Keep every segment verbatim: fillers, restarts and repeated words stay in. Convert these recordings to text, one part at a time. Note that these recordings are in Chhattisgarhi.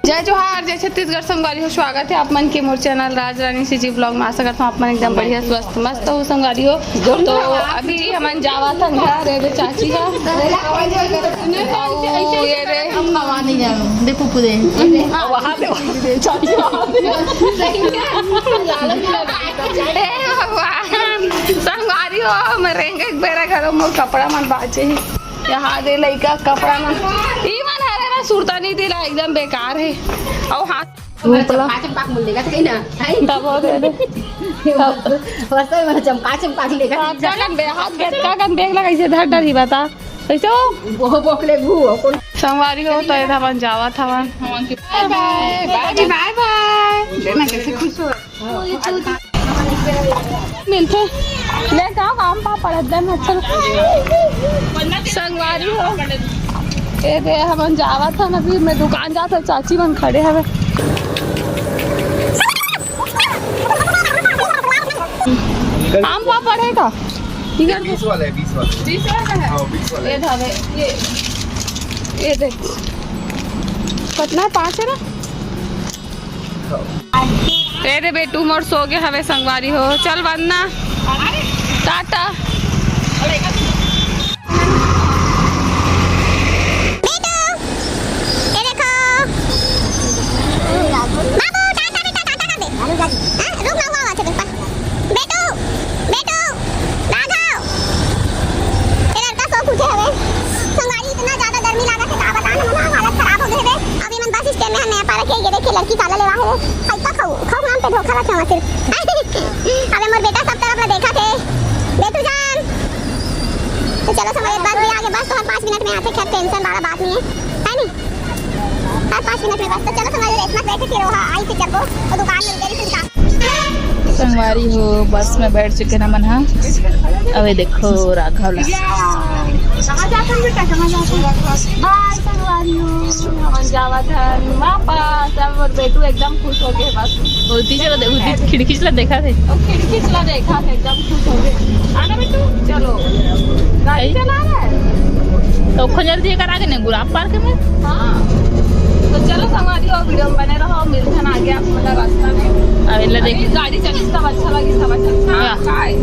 जय जोहार, जय छत्तीसगढ़ संगवारी हो, स्वागत हे आप मन के मोर चैनल राज रानी सीजी ब्लॉग में। आशा करत हूँ आप मन एकदम बढ़िया, स्वस्थ, मस्त हो संगवारी हो। तो अभी हमन जावत हन घर, ये दे चाची का, अउ ये दे, दे पुप्पू दे। वहाँ दे, वहाँ दे, चाची वहाँ दे। हे भगवान, संगवारी हो, मैं रेंगे के बेरा घलो मोर कपड़ा मन बाचे हे। यहाँ दे लइका कपड़ा मन, ई मन हरे ना, सुरता नहीं दिला, एकदम बेकार हे। अउ हाथ धूप ला। चमका चमका के मुल्लेगा तो कहीं ना, है? तब हो दे दे। तब। वैसे ही मैंने चमका चमका के लेगा। हाथ का कन बे-, हाथ बेटका कन बेग लगा, इसे धर डरी बता। कैसे हो? वो बोकले घू, वो कौन? संगवारी हो तो ये हमन जावत हवन। बाय बाय, बाय बाय। देखना कैसे खुश हो। मिलथे। ले जाओ, आम पापड़ एकदम अच्छा। संगवारी हो, ए दे, हमन जावत हन, अभी मैं दुकान जात हन, चाची मन खड़े हवे। आम पापड़ हे का? ठीक हे। बीस वाला हे, बीस वाला। बीस वाला हे? हाँ, बीस वाला। ये धावे, ये, ये देख। कितना हे? पाँच हे ना? ए दे बेटू मोर सो गे हवे संगवारी हो। चल वंदना, टाटा। बेटू, ये देखो। बाबू, टाटा बेटा, टाटा कर दे। हाँ, रुक ना, हुआ, हुआ, चल, बेटू, बेटू, राघव। ये लड़का सो के उठे हवे। संगवारी, इतना ज्यादा गर्मी लागत हे, का बतान, हमन हालत खराब हो गे हवे। अभी मन बस स्टैंड में हन, नया पारा के, ये देखिए लड़की काला लेवा हे। हाय, का खाऊ, खाऊ नाम पे धोखा रखे हवा सिर्फ। अबे मोर बेटा सब तरफ ला देखत हे। बेटू जान। तो चलो संगवारी, बस भी आगे, बस तो हर पाँच मिनट में आथे, खैर टेंशन वाला बात नहीं है, है नहीं? हर पाँच मिनट में बस। तो चलो संगवारी, रेस मत बैठे, फिर वो आई फिर जब वो दुकान में रुके, फिर काम। संगवारी हो, बस में बैठ चुके ना मन हा। अबे देखो राघव ला। कहाँ जाथन बेटा, कहाँ जाथन? बाय संगवारी हो, हमन जावत हन वापस। अब मोर बेटू एकदम खुश हो गए बस। ओती चला दे, ओती खिड़की चला देखा थे। ओ खिड़की चला देखा थे, एकदम खुश हो गए। आना बेटू, चलो। गाड़ी चला रहा है। तो खंजर जी करा के नहीं गुलाब पार्क में। हाँ। तो चलो संगवारी हो, वीडियो में बने रहो, मिलते हैं आगे आप मतलब रास्ता में। अब इला देख। अभी गाड़ी चली सब अच्छा लगी, सब अच्छा। हाँ, हाँ। Bye।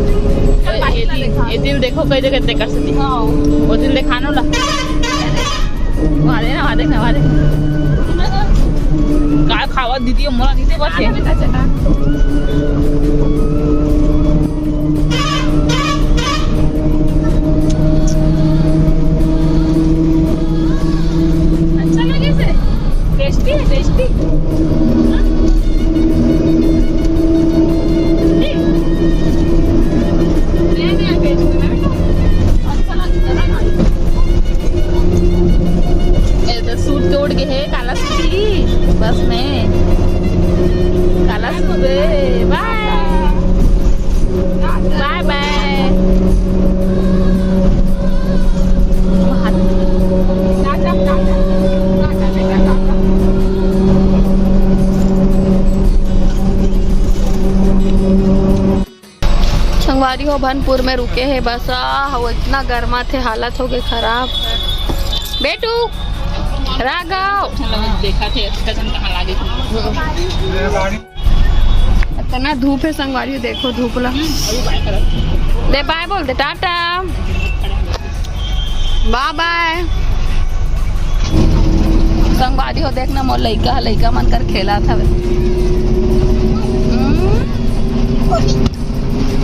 चल, ए, बाकी ए, ना देखा। ए दिन देखो कई जगह देखा सती। हाँ। वो दिन देखानो ला। वहाँ देख ना, वहाँ देख ना, वहाँ देख ना। काय खावा दीदी, मोला नहीं दे बस। आना बेटा, चटा। अच्छा लगे से? Tasty है, tasty। हाँ? नहीं। नया, नया taste है ना बेटा? अच्छा लगता है ना? ए तो सूट तोड़ के है, काला सूट ही बस में। काला सूट है। बाय। बाय बाय। संगवारी हो, भनपुर में रुके हे बस, आह, वो इतना गर्मा थे, हालत हो गए खराब। बेटू, राघव। देखा थे, अच्छा जन कहाँ लागे थे। इतना धूप है संगवारी, देखो धूप ला। दे बाय बोल दे, टाटा, बाय बाय। संगवारी हो, देखना मोर लइका ह, लइका मन कर खेलत हवे। हम्म।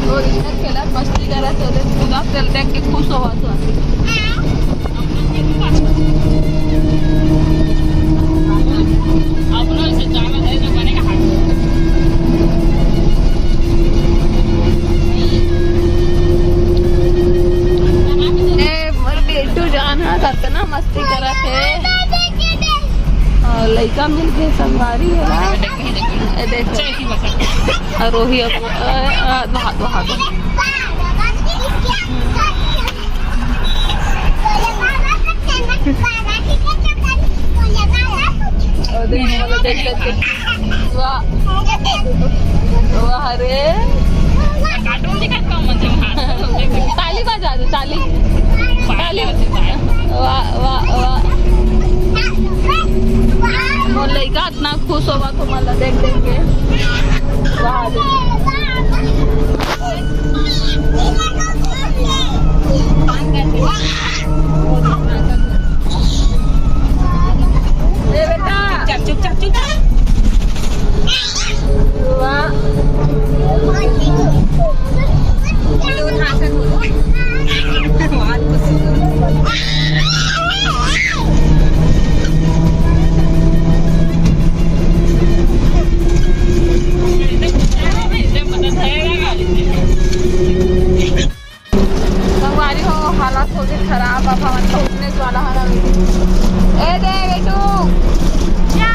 वो इधर खेलत मस्ती करत हे, देख, पूरा खेल देख के खुश होवत हे। अपनो इसे जाना है तो बनेगा हाथ। ए, मोर बेटू जान हा, कतना मस्ती करत हे। अउ लइका मिल के संगवारी हे ना। ए, देखो। अउ रोही अब, अ, अ, वहाँ, वहाँ, वहाँ। अउ देखो, देख, देख, देख। वाह। वाह रे। ताली बजा दो, ताली। ताली। वाह, वाह, वाह। मोर देखा, इतना खुश होगा तो मतलब देख देख के। वाह, देख। ए बेटा, चुपचाप, चुपचाप, चुपचाप। वाह। संगवारी हो, हालत हो गई खराब, अब हमन पहुंचने वाला है ना। ए दे बेटू, या।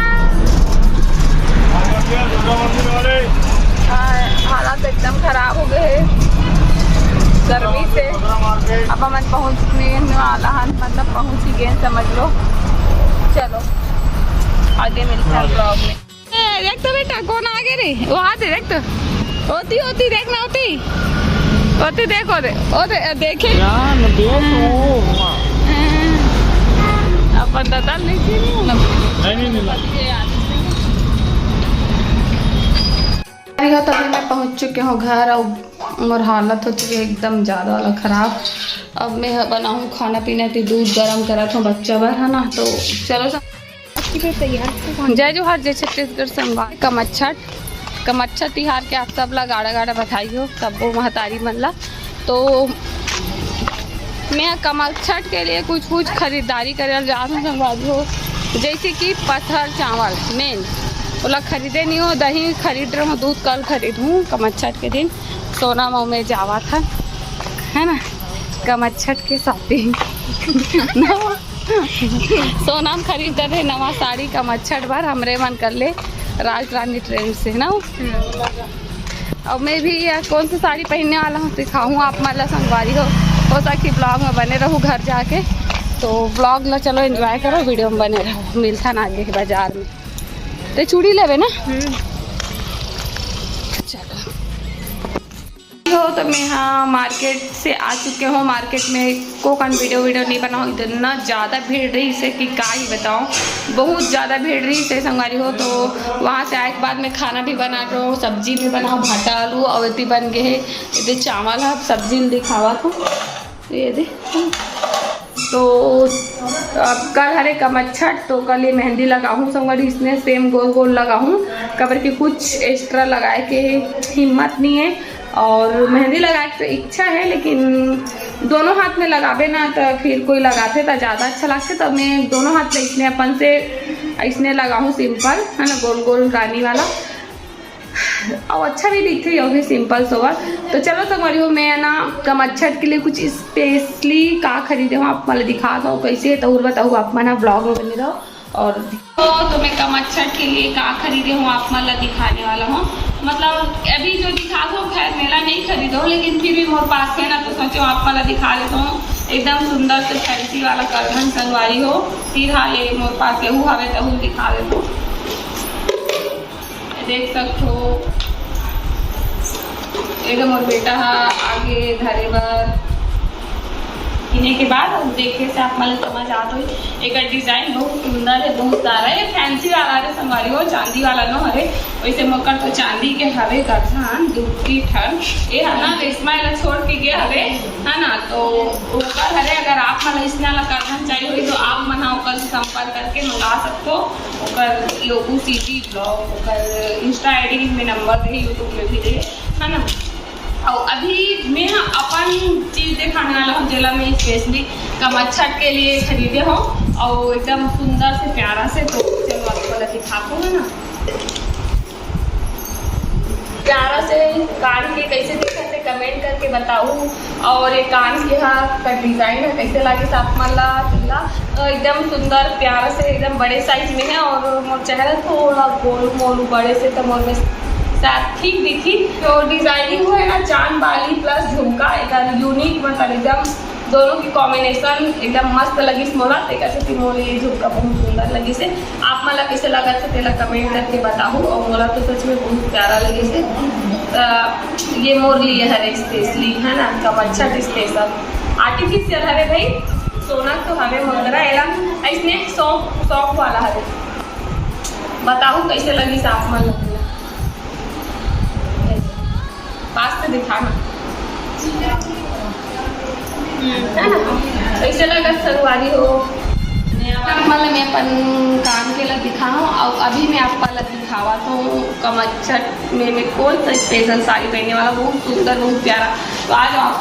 हाँ, हालत एकदम खराब हो गए है गर्मी से। अब हमन पहुंचने वाला है, मतलब पहुंच ही गए, समझ लो। चलो, आगे मिलते हैं ब्लॉग में। ए, देख तो बेटा, कौन आ गए रे? वो आ दे, देख तो। होती, होती, देख ना होती। होती, देख, होती, होती, देखे। जान दे तो। अपन दादा नहीं चिन्हे ना। नहीं, नहीं, नहीं। अरे, तभी मैं पहुंच चुके हूँ घर। अब मोर हालत हो चुकी है एकदम ज़्यादा वाला खराब। अब मैं ह-, बनाऊँ खाना पीना, तो दूध गरम करत हूँ बच्चा बर, है ना। तो चलो सब। जय जोहार, जय छत्तीसगढ़ संगवारी। कमच्छट, कमच्छा तिहार के आप सब ला गाड़ा गाड़ा बधाई हो, सब्बो महतारी मन ला। तो मैं कमच्छट के लिए कुछ कुछ खरीदारी करे ला जात हूँ संगवारी हो, जैसे कि पथर चावल मेन, ओला खरीदे नहीं हो, दही खरीद रहे हो, दूध कल खरीद हूँ कमच्छट के दिन। सोनम अउ मैं जावत हन, है ना, कमच्छट के शॉपिंग। सोनम खरीद दे नवा साड़ी कमच्छट बर, हमरे मन कर ले राज रानी ट्रेंड से ना। और मैं भी ये कौन सी साड़ी पहनने वाला हूँ, दिखाऊँ आप मन ला संगवारी हो। हो सकी ब्लॉग में बने रहू घर जाके, तो ब्लॉग ला चलो एंजॉय करो, वीडियो में बने रहो। मिलथन आगे बाजार में। ते चूड़ी लेबे ना? चलो। हो तो मैं हाँ मार्केट से आ चुके हूँ। मार्केट में कोकन वीडियो वीडियो नहीं बनाऊँ, इतना ज़्यादा भीड़ रही से कि का ही बताऊँ, बहुत ज़्यादा भीड़ रही से संगवारी हो। तो वहाँ से आए के बाद में खाना भी बना रहे हो, सब्जी भी बनाओ, भाटा आलू और इतनी बन गए है। ये चावल है, सब्जी दिखावा था, ये दे। तो अब कल हरे कमच्छट, तो कल ये मेहंदी लगाहूँ संगवारी, इसने सेम गोल गोल लगाहूँ, काबर कि कुछ एक्स्ट्रा लगाए के हिम्मत नहीं है। और मेहंदी लगाए के तो इच्छा है, लेकिन दोनों हाथ में लगाबे ना, तो फिर कोई लगाथे तो ज़्यादा अच्छा लगथे। तो मैं दोनों हाथ में इसने अपन से इसने लगाहूँ सिंपल, है ना, गोल गोल रानी वाला। और अच्छा भी दिखथे, ये भी सिंपल सोबर। तो चलो संगवारी हो, मैं ना कमच्छट के लिए कुछ स्पेशली का खरीदे हूँ, आप मन ला दिखा दो कैसे, तहूर बताऊ आप मन ब्लॉग में बने रहो। और तो, तो मैं कमच्छट के लिए का खरीदे हूँ, आप मन ला दिखाने वाला हूँ। मतलब अभी जो दिखा दो, खैर मेला नहीं खरीदो, लेकिन फिर भी मोर पास है ना, तो सोचो आप मन ला दिखा देता हूँ। एकदम सुंदर से फैंसी वाला करधन संगवारी हो, फिर हाँ ये मोर पास यहू हवे, तहू दिखा देता हूँ। देख सकथो, एदे मोर बेटा हा आगे धरे बर किने के बाद, अउ देखे से आप मन ल समझ आत होही। एकर डिजाइन बहुत सुंदर है, बहुत सारा। ये फैंसी वाला हरे संगवारी हो, चांदी वाला नो हरे। वैसे मोकर तो चांदी के हवे करधन दू ठी ठन। ये हा ना रेशमा एला छोड़ के गया हवे, है ना, तो ओकर हरे। अगर आप मन ल इसने वाला करधन चाहिए होही तो आप मन हा ओकर से संपर्क करके मंगा सकथो। ओकर लोगो सीधी ब्लॉग, ओकर इंस्टा आईडी में नंबर दे, यूट्यूब में भी दे, है ना। और अभी मैं ह अपन चीज दिखाने वाला हूँ, जेला मैं स्पेशली कमच्छट के लिए खरीदे हूँ और एकदम सुंदर से प्यारा से। तो चलो आपको वाला दिखाता हूँ, है ना। प्यारा से कान के कैसे दिखत हे, कमेंट करके बताऊ। और ये कान के हा का डिजाइन है, कैसे लागे आप मन ला, ला, अ, एकदम सुंदर प्यारा से एकदम बड़े साइज में है। और मोर चेहरा थोड़ा गोलू मोलू बड़े से, तो मोर में शायद ठीक दिखी। तो डिजाइनिंग है ना, चांद बाली प्लस झुमका, एकदम यूनिक, मतलब एकदम दोनों की कॉम्बिनेशन एकदम मस्त लगिस मोला। तेकर सेती मोला ये झुमका बहुत सुंदर लगिस हे। आप मन ला कैसे लगत हे, तेला कमेंट करके बताहू। और मोला तो सच में बहुत प्यारा लगिस हे। त ये मोर लिए हरे स्पेशली, है ना, कमच्छा स्पेशल। आर्टिफिशियल हरे भाई, सोना तो हवे मोर करा, एला ऐसने शौक, शौक वाला हरे। बताहू कइसे लगिस आप मन ला। पास से दिखाना। हम्म, है ना? कइसे लगा संगवारी हो? आप मन ला मैं अपन काम के ला दिखाहूँ, अउ अभी मैं आप मन ला दिखावत हूँ कमच्छट में मैं कौन सा special साड़ी पहनने वाला हूँ, बहुत सुंदर, बहुत प्यारा। तो आ जाओ आप।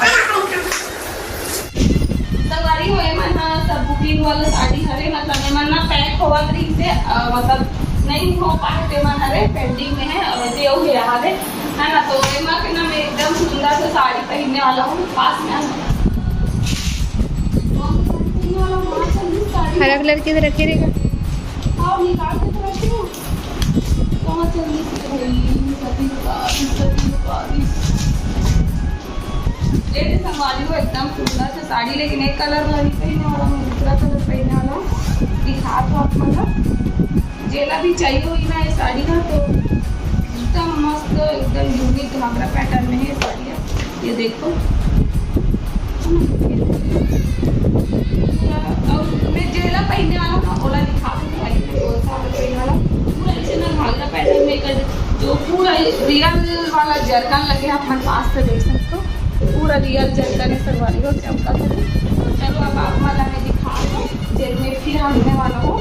संगवारी हो, एमन ह सब booking वाला साड़ी हरे, मतलब एमन ना pack होवत रहिस हे, अ, मतलब नहीं हो पाए, तेमन हरे pending में है, अउ जे अउ हे रहा दे, है ना। तो एमा के ना मैं एकदम सुंदर से साड़ी पहनने वाला हूँ, पास में आ। हरा कलर के रखे रहेगा। हाँ, निकाल के तो रखे हो। कहाँ चल रही है भाई? सभी बता दी, सभी बता दी। ये दे संगवारी हो, एकदम सुंदर से साड़ी, लेकिन एक कलर ला नहीं पहनने वाला हूँ, दूसरा कलर पहनने वाला हूँ। दिखा तो आप मन ला, जेला भी चाहिए होही ना ये साड़ी ना, तो एकदम मस्त, एकदम यूनिक घाघरा पैटर्न में है ये साड़ी। ये देखो, पूरा, अब मैं जेला पहनने वाला हूँ ना, ओला दिखा दूँ भाई, मैं कौन सा वाला पहनने वाला हूँ। पूरा ऐसे ना घाघरा पैटर्न में कर, जो पूरा रियल वाला जरकन लगे, आप मन पास से देख सकते हो, पूरा रियल जरकन है संगवारी हो, चमका था। तो चलो, अब आप मन ला मैं दिखा दूँ, जेल में फिर हम लेने वाला हूँ,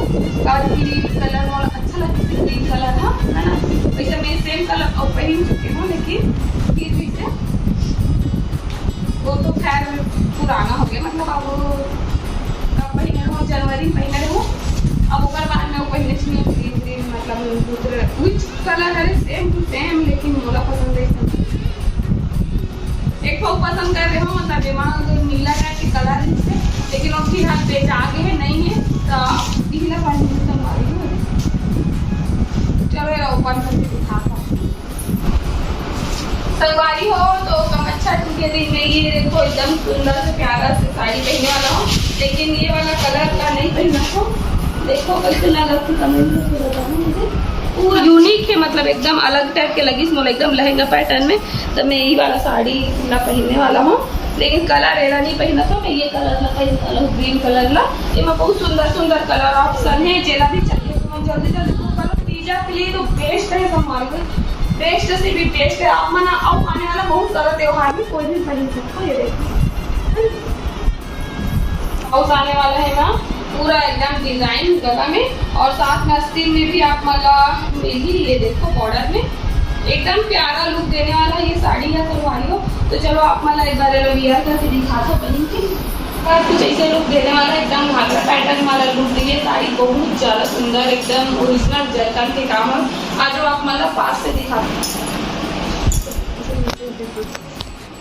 काफी कलर वाला अच्छा लगता है, ग्रीन कलर है, है ना? वैसे मैं सेम कलर और पहन चुकी हूँ, लेकिन फिर भी से वो तो खैर पुराना हो गया, मतलब अब कब पहने रहूँ, जनवरी में पहने रहूँ, अब ओकर बाद में वो पहने से ग्रीन ग्रीन, मतलब दूसरे which color है, same to same, लेकिन मोला पसंद है। एक ठो पसंद कर रहे हो, मतलब एमा नीला टाइप के कलर है, लेकिन वो फिलहाल बेचा आगे है, नहीं है, तो अब इही ला पहन के संगवारी हो। चलो, ये ओपन करके दिखाता हूँ। संगवारी हो, तो कमच्छट के दिन में ये देखो, एकदम सुंदर से प्यारा से साड़ी पहनने वाला हूँ, लेकिन ये वाला कलर का नहीं पहना हूँ। देखो कैसे लगा, comment करके बताना मुझे। पूरा यूनिक है, मतलब एकदम अलग टाइप के लगी, मोला एकदम लहंगा पैटर्न में, तो मैं यही वाला साड़ी ला पहनने वाला हूँ, लेकिन कलर एला नहीं पहना था, मैं ये कलर ला पहनने वाला हूँ, ग्रीन कलर ला। एमा बहुत सुंदर सुंदर कलर ऑप्शन है, जेला भी चाहिए तो मन जल्दी जल्दी बुक करो। तीजा के लिए तो बेस्ट है, संगवारी हो, बेस्ट से भी बेस्ट है। आप मन अउ आने वाला बहुत सारा त्योहार में कोई भी पहन सकते हो। ये देखो, ब्लाउज आने वाला है ना, पूरा एकदम डिजाइन गला में, और साथ में आस्तीन में भी आप मन ला मिली। ये देखो बॉर्डर में एकदम प्यारा लुक देने वाला ये साड़ी है संगवारी हो। तो चलो आप मन ला एक बार एला वियर करके दिखाता हूँ पहन के। पर कुछ ऐसे लुक देने वाला, एकदम घाघरा पैटर्न वाला लुक देगी ये साड़ी, बहुत ज्यादा सुंदर, एकदम ओरिजिनल जरकन के काम है। आज आप मन ला पास से दिखाता हूँ।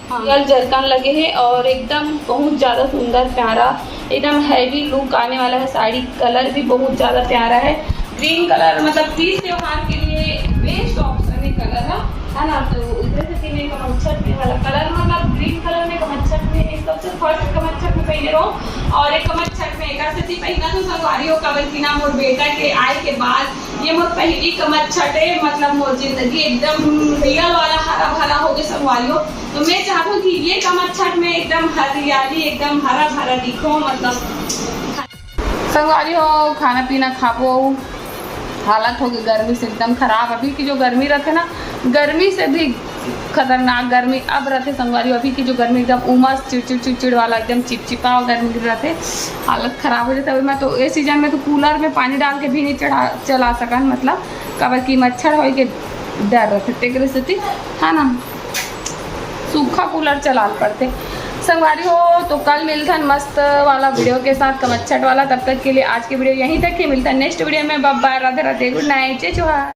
हाँ, रियल जरकन लगे है और एकदम बहुत ज्यादा सुंदर प्यारा, एकदम हैवी लुक आने वाला है साड़ी। कलर भी बहुत ज्यादा प्यारा है, ग्रीन कलर, मतलब तीज त्योहार के लिए बेस्ट ऑप्शन है कलर, है, है ना। तो इधर से मैं कमच्छट में वाला कलर, मतलब ग्रीन कलर में कमच्छट में एक सबसे फर्स्ट कमच्छट में पहने रहो, और एक कमच्छट में एक से पहना तो संगवारी हो, काबर कि ना मोर बेटा के आए के बाद ये मोर पहली कमच्छट है, मतलब मोर जिंदगी एकदम रियल वाला हरा भरा हो गया संगवारी हो। तो मैं चाहता हूँ कि ये कमच्छट में एकदम हरियाली, एकदम हरा भरा दिखो, मतलब। संगवारी हो, खाना पीना खाबो, हालत हो गई गर्मी से एकदम खराब। अभी की जो गर्मी रहते ना, गर्मी से भी खतरनाक गर्मी अब रहते संगवारी। अभी की जो गर्मी एकदम उमस, चिड़चिड़ चिड़चिड़ वाला, एकदम चिपचिपा गर्मी रहते, हालत खराब हो जाता है। मैं तो ये सीजन में तो कूलर में पानी डाल के भी नहीं चढ़ा चला सकन, मतलब काबर कि मच्छर होए के डर रहते, तेकरे सेती, है ना, सूखा कूलर चलाल पड़ते। संगवारी हो, तो कल मिलथन मस्त वाला वीडियो के साथ, कमच्छट वाला। तब तक के लिए आज के वीडियो यहीं तक ही, मिलता है नेक्स्ट वीडियो में। बाय बाय, राधे राधे, गुड नाइट, जय जोहार।